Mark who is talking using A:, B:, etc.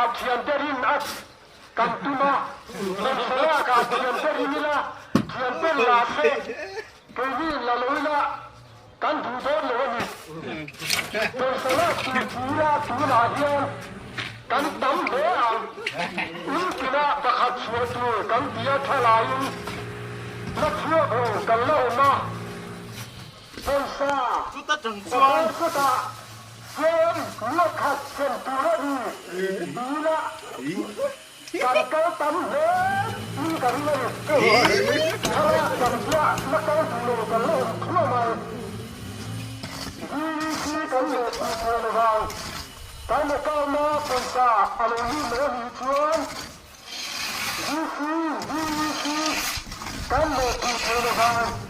A: ah thiante rin a kan tum a, pawisa lak ah thiante rin ila, thianten la se, keini in la lo ila kan duh dawn lo a ni. Pawisa lak tur ti ila tunah hian kan tam hle ang. In tinah pakhat chhuah tur kan ti a thalaiin la chhuak lo kan la awm a. Pawisa
B: Chuta tang chuan.
A: Pakhat kutah tlem lawkhat sem tur a ni tih lah kan kal tam hle in ka ring a ni. Thlalak kan piah la kal duh lo kan la awm thluah mai. VEC kan leh tih thei lo vang. Kan account a pawisa a lo lut lo a nih chuan VC, VEC kan leh tih thei lo vang.